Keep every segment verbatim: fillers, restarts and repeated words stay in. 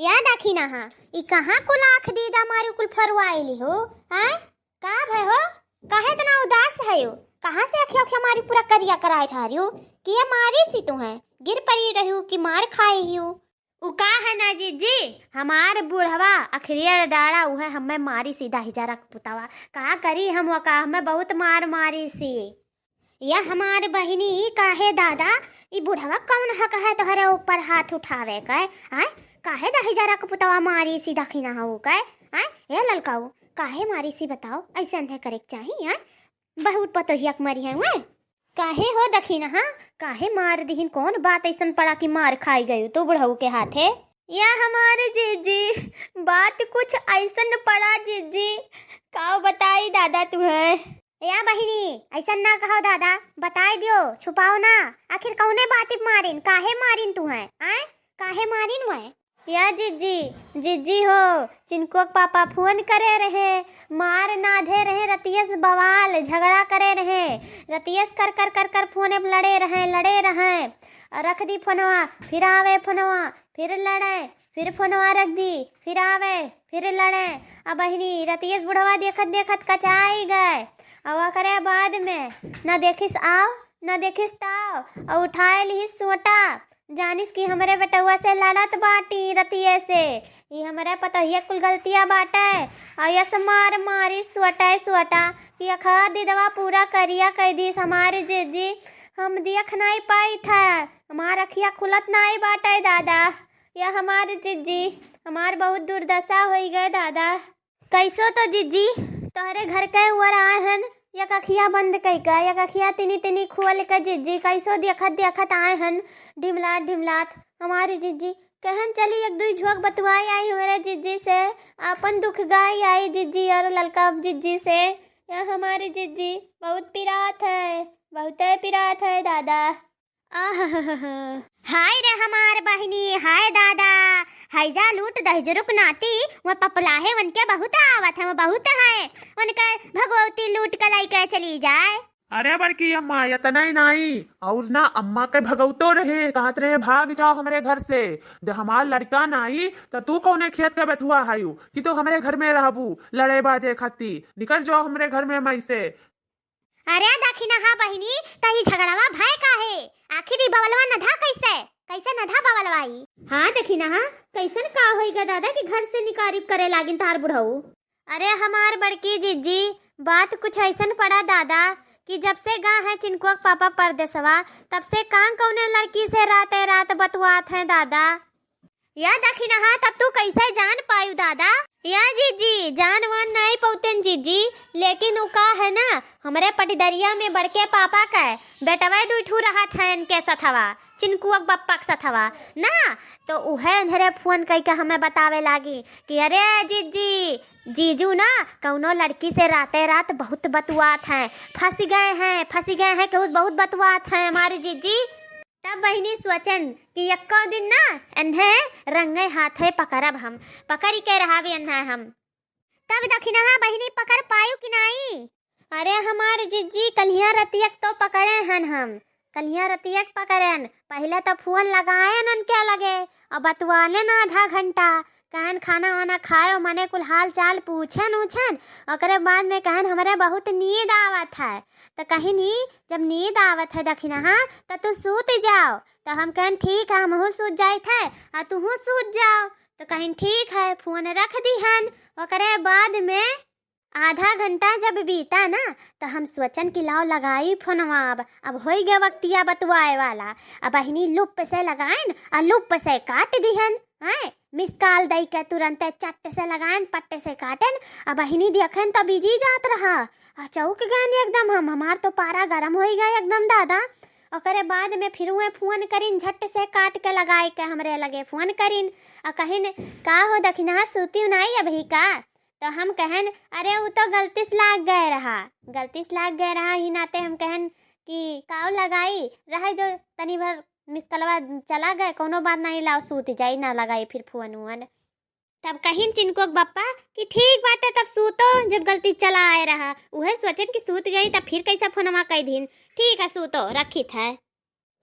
या दखिनहा, ई कहाँ कुल आँख दीदा मारी कुल फरुआइली हो? आय, का भय हो? काहे इतना उदास है हो? कहाँ से अखिया अखिया मारी पूरा करिया कराए ठारी हो? किया मारी सी तू है? गिर पड़ी रही हो कि मार खाई ही हो? उ का है ना जिज्जी, हमार बुढ़वा अखिरिया डाड़ा उहे हमें मारी सीधा हिजारा के पुतवा। का करी हम वका, हमें बहुत मार मारी सी। या हमार बहिनी, काहे दादा, ई बुढ़वा कौन हक है तोहरे ऊपर हाथ उठावे के? आय, काहे दहिजरा के पुतवा मारी सी दखिनहा हो के? आय, ए ललकाऊ, काहे मारी सी बताओ? ऐसन है करे के चाही, आय? बहुत पतोहिया के मरी है, आय? काहे हो दखिनहा, काहे मार दिहिन? कौन बात ऐसन पड़ा कि मार खाई गयू तू बुढ़ऊ के हाथे? या हमारे जिज्जी, बात कुछ ऐसन पड़ा जिज्जी, का बताई दादा तुहे। या बहिनी, ऐसन ना कहो दादा, बताई दियो, छुपाओ ना। आखिर कौने बात पे मारिन, काहे मारिन तुहे, आय? काहे मारिन वह? या जिज्जी, जिज्जी हो, चिनकुआ के पापा फोन करे रहे, मार नाधे रहे, रतियस बवाल झगड़ा करे रहे, रतियस कर कर कर कर फोन पे लड़े रहे, लड़े रहे, और रख दी फोनवा, फिर आवे फोनवा, फिर लड़े, फिर फोनवा रख दी, फिर आवे, फिर लड़े। अब बहिनी, रतियस बुढ़वा देखत देखत कचाई गए, और ओकरे बाद में न देखिस आओ, न देखिस ताओ, और उठाए लिहिस सोटा। जानिस कि हमरे बेटउआ से लड़त बाटी रतिये से, ई हमरे पतोहिया कुल गलतिया बाटे। और यस मार मारी सोटे सोटा कि अखा दिदवा पूरा करिया कह दीस हमारे जिज्जी। हम देख नाई पाई था, हमार अखिया खुलत नाई बाटे दादा। या हमारे जिज्जी, हमार बहुत दुर्दशा होई गए दादा। कैसो तो जिज्जी, तोहरे घर के उअर आए हन, एक अखिया बंद कई के, एक अखिया तिनी तिनी खोल के जिज्जी, कैसो देखत देखत आए हन, ढिमलात ढिमलात। हमारी जिज्जी, कहन चली एक दुई झोंक बतुआई आई हमरे जिज्जी से, आपन दुख गाई आई जिज्जी और ललका जिज्जी से। या हमारी जिज्जी, बहुत पिरात है, बहुते पिरात है दादा। आह, हाय रे हमार बहिनी, हाय दादा, हैजा लूट दहिजरुक नाती, वो पपलाहे उनके बहुत आवत है, वो बहुत है, उनके भगवती लूट के लइके चली जाए। अरे बड़की अम्मा, इतना ही नाई, और ना अम्मा के भगवतो रहे, कहत रहे, "भाग जाओ हमरे घर से, जब हमार लड़का नाई, त तू कौने खेत के बथुआ हायू कि तू हमरे घर में रहबू लड़े बाजे खाती? निकल जाओ हमरे घर में मई से।" अरे दखिनहा बहिनी, त ई झगड़वा भय काहे? आखिर ई बवलवा नधा कैसे? कैसे नधा बवलवा ई? हाँ दखिनहा, कैसन का होई गा दादा कि घर से निकारिब करे लागिन तार बुढ़ऊ? अरे हमार बड़की जिज्जी, बात कुछ ऐसन पड़ा दादा कि जब से गा है चिनकुआ के पापा परदेसवा, तब से कां कौने लड़की से राते रात बतुआत हैं दादा। या दखिनहा, तब तू कैसे जान पायू दादा? या जिज्जी, जान वान नाई पौतेन जिज्जी, लेकिन उ का है ना, हमरे पटिदरिया में बड़के पापा का बेटवे दुई ठू रहत है इनके सथवा, चिनकुआ के बप्पा के सथवा ना, तो उहे अंधरे फोन कई के हमें बतावे लागी कि अरे जिज्जी, जीजू ना कौनो लड़की से राते रात बहुत बतुआत हैं, फंस गए हैं, फंस गए हैं, केहू बहुत बतुआत हैं हमारे जिज्जी। तब बहिनी सोचन कि यक्को दिन ना एन्हे रंगे हाथे पकड़ब हम, पकड़ी के रहबे एन्हे हम। तब दखिनहा बहिनी पकड़ पायू कि नाई? अरे हमार जिज्जी, कलिया रतियक तो पकड़े हन हम, कलिया रतियक पकड़ेन। पहिले तो फोन लगाएन उनके लगे और बतुआनेन आधा घंटा, कहन खाना वाना खायो, मने कुल हाल चाल पूछेन उछेन, ओकरे बाद में कहन हमरे बहुत नींद आवत है। तो कहिन, "जब नींद आवत है दखिनहा, तो तू सूत जाओ।" तो हम कहन, "ठीक है, हमहू सूत जाइत है, आ तूहू सूत जाओ।" तो कहिन, "ठीक है।" फोन रख दिहन। ओकरे बाद में आधा घंटा जब बीता ना, तो हम सोचन कि लाओ लगाई फोनवा, अब, अब होई गए वक्तिया बतुआए वाला। अब बहिनी लुप से लगाएन आ लुप से काट दिहन, हैं, मिस कॉल दई के तुरंते चट से लगाएन, पट्ट से काटेन। अब बहिनी देखेन तो बिजी जात रहा, आ चौक गएन एकदम हम, हमार तो पारा गरम होई गए एकदम दादा। ओकरे बाद में फिर उहे फोन करिन, झट से काट के लगाए के हमरे लगे फोन करिन, आ कहिन, "का हो दखिनहा, सूती नाई अबही का?" तो हम कहन, "अरे, उ तो गलती से लाग गए रहा, गलती से लाग गए रहा।" ही नाते हम कहन कि काव लगाई, रहे जो तनी भर मिस कॉलवा चला गए, कौनो बात नहीं, लाओ सूत जाई, ना लगाई फिर फोन वोन। तब कहिन चिनकुआ के बप्पा कि ठीक बाटे, तब सूतो, जब गलती चला आए रहा। उहे सोचेन कि सूत गई, तब फिर कैसा फोनवा कई दिन। ठीक है, सूतो, रखित है।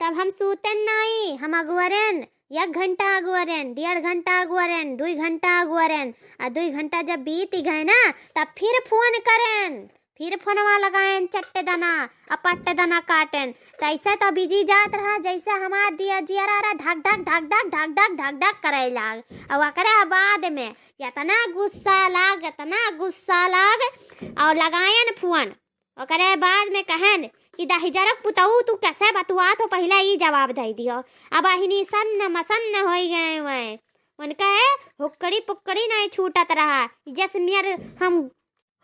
तब हम सूतेन नाई, हम अगुअरेन, एक घंटा अगुअरेन, डेढ़ घंटा अगुअरेन, दुई घंटा अगुअरेन, आ दुई घंटा जब बीत गए ना, तब फिर फोन करेन, फिर फोनवा लगाएन चट्टे दना, आ पट्टे दना काटेन। तैसे तो बिजी जात रहा, जैसे हमार दिया जियरा रहा धक धक, धक धक, धक धक, धक धक करे लाग। और ओकरे बाद में इतना गुस्सा लाग, इतना गुस्सा लाग, और लगाएन फोन। ओकरे बाद में कहन कि दहिजरक पुतऊ, तू कैसे बतुआत हो, पहिले ई जवाब दे दियो। अब अहिनी सन्न मसन्न होई गए हुए। उनका है हुक्कड़ी पुक्कड़ी नहीं छूटत रहा, जस मियर हम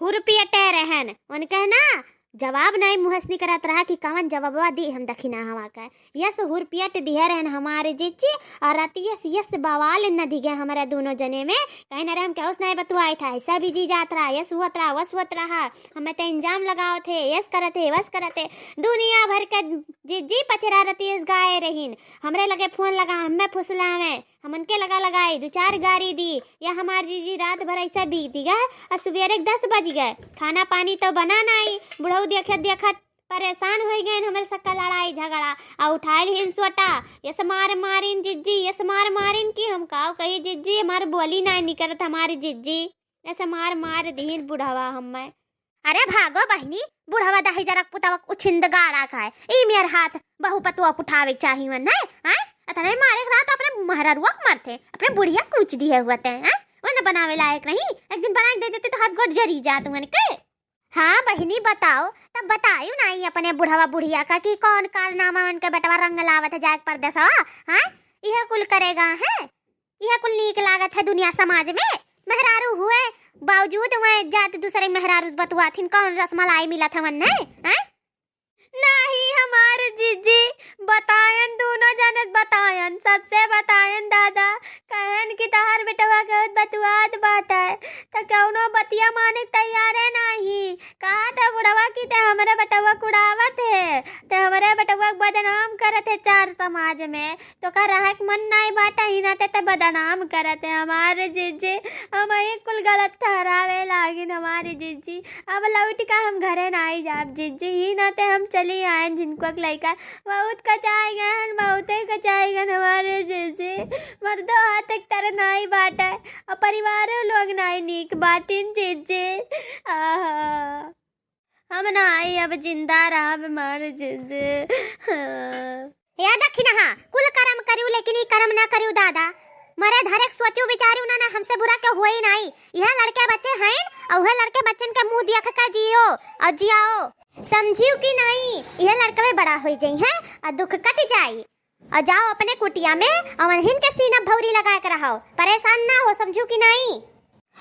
हुरपियटे रहन। उनका है ना जवाब नहीं मुँह से निकरत रहा कि कवन जवाबवा दी हम दखिनहवा का। यस हुरपियट दिहे रहन हमारे जिज्जी, और रतियस यस बवाल न दिगे हमारे दोनों जने में। कहीं ना रे हम केहू से नहीं बतुआई था, ऐसा बिजी जात रहा, यस हुअत रहा, वस हुअत रहा। हमें तो इंजाम लगावत है, यस करत है, वस करत है। दुनिया भर के जिज्जी पचरा रतियस गाए रहीन। हमरे लगे फोन लगा, हमें फुसलावे, हमन के लगा लगाई, दो चार गारी दी। या हमार जिज्जी रात भर ऐसा बीत गए, और सुबेरे के दस बज गए, खाना पानी तो बना नहीं। बुढ़ऊ देखत देखत परेशान हो गए हमरे सक्का लड़ाई झगड़ा। आ उठाए लिहिन सोटा, यस मार मारिन जिज्जी, यस मार मारिन कि हम काव कही जिज्जी, हमार बोली ना निकरत हमारी जिज्जी, यस मार मार दिहिन बुढ़वा हमें। अरे भागो बहिनी, बुढ़वा दहिजरक पुतवक उछिंद गाड़ा खाए, ई मेर हाथ बहू पतुआ उठावे के चाही मन है, हैं? अतने मारे के रात अपने महररुआ के मरते, अपने बुढ़िया कूच दिए हुए ते, हैं? वो न बनावे लायक रही, एक दिन बना के दे देते तो हाथ गोड़ जरी जात उनके। हाँ बहिनी, बताओ, तब बतायु नाई अपने बुढ़वा बुढ़िया का कि कौन कारनामा उनके बेटवा रंग लावत है जाए परदेसवा, हाँ? यह कुल करेगा है, यह कुल नीक लागत है दुनिया समाज में? मेहरारू हुए बावजूद वह जात दूसरे मेहरारू से बतुआथिन, कौन रसमलाई मिलत है वन्ने, हैं? नाही हमार जिज्जी, बतायन, दोनों जनत बतायन, सबसे बतायन दादा। कहन कि तहार बेटवा के बतुआत बाटे, त कौनो बतिया माने के तैयारे नाही। कहा था बुढ़वा कि ते हमरे बेटवा कुड़ावत है, ते हमरे बेटवा के बदनाम करत है चार समाज में। तो का रहे के मन नाही बाटे, ही नाते ते बदनाम करत है हमार जिज्जी। हम ही कुल गलत ठहरावे लागिन हमार जिज्जी। अब लौट का हम घरे नाही जाब जिज्जी, ही नाते हम चली आयन। जिनको के लइका बहुत कचाई गए हन, बहुते कचाई गए हन हमारे जिज्जी। मर्दो हाथ एक तरह नाही बाटे, और परिवारो लोग नाही नीक बाटिन जिज्जी। आहा, हम नाही अब जिंदा रहब हमारे जिज्जी। हाँ। या दखिनहा, कुल करम करिउ, लेकिन ई करम ना करिउ दादा। मरे धरे के सोचिउ विचारिउ ना, ना हमसे बुरा केहू होई नाही। यह लड़के बच्चे हैं, और वह लड़के बच्चन के मुंह देख के जियो और जियाओ, समझिउ कि नाही? यह लड़कवे बड़ा होई जाई हैं, और दुख कट जाई। और जाओ अपने कुटिया में, और वनहिन के सीना भौरी लगा के रहो, परेशान ना हो, समझिउ कि नाही?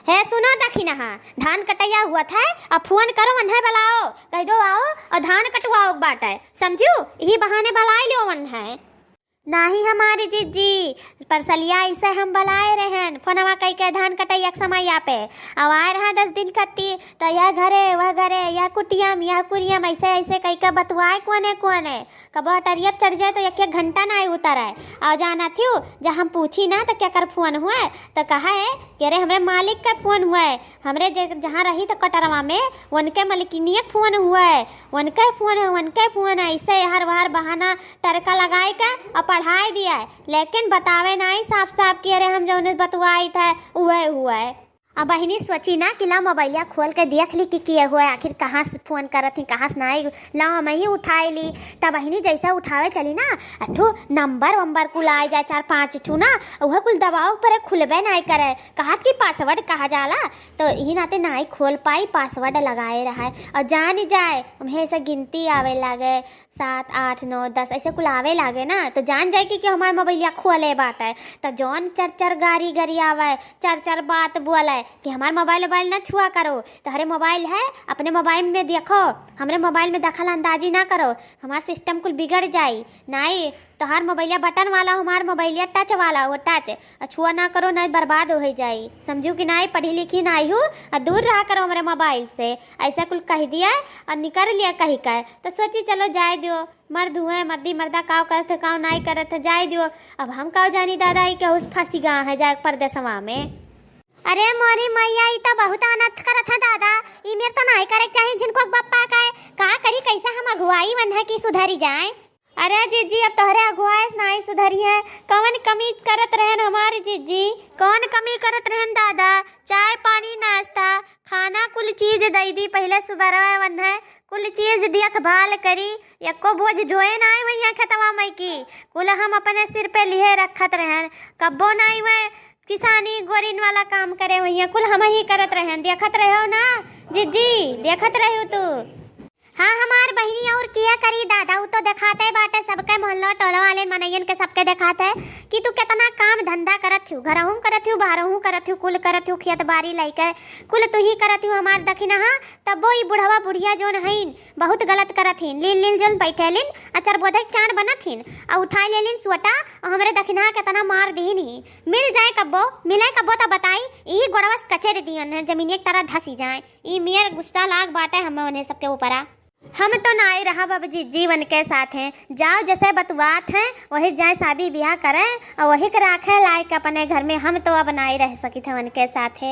हे सुनो दखिनहा, धान कटैया हुआ था, अब फोन करो, वन्हे बुलाओ, कह दो आओ और धान कटवाओ बाटे, समझिउ? यही बहाने बुलाए लियो वन्हे। नाही हमारी जिज्जी, परसलिया ऐसे हम बुलाए रहन, फोनवा कई के धान कटैया के समय पे, अब आए रहा दस दिन खत्ती, तो यह घरे, वह घरे, यह कुटियम, यह कुरियम, ऐसे, ऐसे कई के बतुआए कोने, कोने। कबो अटरिया पे चढ़ जाए तो एक, एक घंटा ना उतरे। और जाना थियो, जब हम पूछी ना तो क्या कर फोन हुए, तो कहा है कि अरे हमरे मालिक का फोन हुए, हमरे जे, जहाँ रही तो कटरवा में, उनके मलिकिनिया फोन हुए, उनके फोन है, उनके फोन है। ऐसे हर बार बहाना टरका लगाए के और पढ़ाए दिया है, लेकिन बतावे नाही साफ साफ कि अरे हम जौने बतुआई था उहे हुए। अब बहिनी सोची ना कि ला मोबाइलिया खोल के देख ली कि के हुए, आखिर कहाँ से फोन करत ही, कहाँ से नाही, ला हम ही उठाए ली। तब बहिनी जैसे उठावे चली ना, अठो नंबर वंबर कुल आए जाए, चार पाँच ठो ना, उहे कुल दबाओ पर खुलबे नाही करे, कहत कि पासवर्ड कहा जाला, तो यही नाते नाही खोल पाई, पासवर्ड लगाए रहा है। और जान जाए, उन्हें ऐसे गिनती आवे लागे, सात, आठ, नौ, दस, ऐसे कुल आवे लागे ना, तो जान जाए कि, कि हमार मोबाइलिया खोले बाटे। तो जौन चर चर गारी गरियावे, चर चर बात बोले कि हमार मोबाइल, मोबाइल ना छुआ करो, तोहरे मोबाइल है, अपने मोबाइल में देखो, हमरे मोबाइल में दखल अंदाजी ना करो, हमार सिस्टम कुल बिगड़ जाई। नाही, तोहार मोबाइलिया बटन वाला, हमार मोबाइलिया टच वाला, वो टच। आ छुआ ना करो, नाही बर्बाद हो जाई, समझिउ कि नाही? पढ़ी लिखी नाही हूँ, आ दूर रहा करो हमरे मोबाइल से। ऐसा कुल कह दिया और निकर लिया कही का। तो सोची चलो जाए दियो, मर्द हुए, मर्दी मर्दा काव करत है, काव नाही करत है, जाए दियो। अब हम काव जानी दादा, ई केहू से फंसी गा है जाए परदेसवा में। अरे मोरी मैया, ई तो बहुत अनर्थ करत है दादा, ई मेर तो नाही करे के चाही जिनको बप्पा का है। का करी, कैसे हम अगुवाई बन है कि सुधरी जाए। अरे जिज्जी, अब तोहरे अगुआइस नाई सुधरिहैं। कवन कमी करत रहन हमार जिज्जी, कवन कमी करत रहन दादा? चाय पानी, नाश्ता, खाना, कुल चीज दइ दी। पहिले सुबरवा वन्है, कुल चीज देखभाल करी। एक्को बोझ ढोए नाई वहियाँ खेतवा मइँ की, कुल हम अपने सिर पे लिहे रखत रहन। कब्बो नाई वै किसानी गोरिन वाला काम करे वहियाँ, कुल हमहीं करत रहन। देखत रह्यो ना जिज्जी, देखत रह्यो तू। हाँ हमार बहिनी, अउर किया करी दादा, उ तो देखाते बाटे सबके, मोहल्ला टोला वाले मनइयन के सबके देखाते कि तू केतना काम धंधा करत हिउ, घरहूँ करत हिउ, बाहरहूँ करत हिउ, कुल करत हिउ, खेत बारी लइके कुल तू ही करत हिउ। हमार दखिनहा, तब्बो ई बुढ़वा बुढ़िया जौन हईन बहुत गलत करत हीन। लील लील जौन बैठे लीन, अचर बोधे के चाँड़ बनत हीन, अउ उठाइ ले लीन सोटा, अउ हमरे दखिनहा केतना मार दीन ही। मिल जाए कब्बो, मिले कब्बो त बताई, ई गोड़वस कचेर दियन है, जमीनिया के तरह धसी जाए। ई मेर गुस्सा लाग बाटे हमें उन्हें सबके ऊपरा। हम तो नाई रहब अब जिज्जी वनके साथे। जाओ जैसे बतुआत हैं, वही जाए शादी ब्याह करें अउर वही के राखे लायक अपने घर में। हम तो अब नाई रह सकित हैं वनके साथे।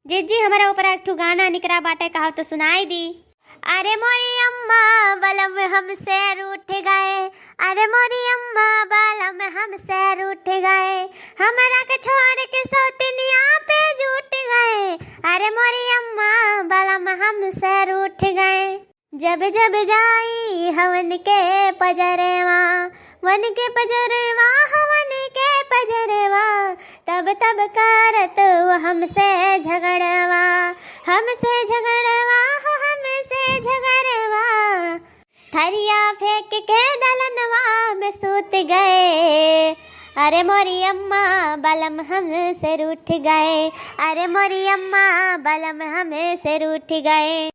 जिज्जी, हमरा ऊपर एक ठो गाना निकरा बाटे, कहो तो सुनाई दी। अरे मोरी अम्मा बलम हमसे रूठ गए, अरे मोरी अम्मा बलम हमसे रूठ गए, हमरा के छोड़ के सौतनिया पे जुट गए। अरे मोरी अम्मा बलम हमसे रूठ गए। जब जब जाई हवन के पजरवा, वन के पजरवा, हवन के पजरवा, तब तब करत वो हमसे झगड़वा, हमसे झगड़वा, हो हमसे झगड़वा। थरिया फेंक के दलनवा में सूत गए। अरे मोरी अम्मा बलम हमसे रूठ गए, अरे मोरी अम्मा बलम हमसे रूठ गए।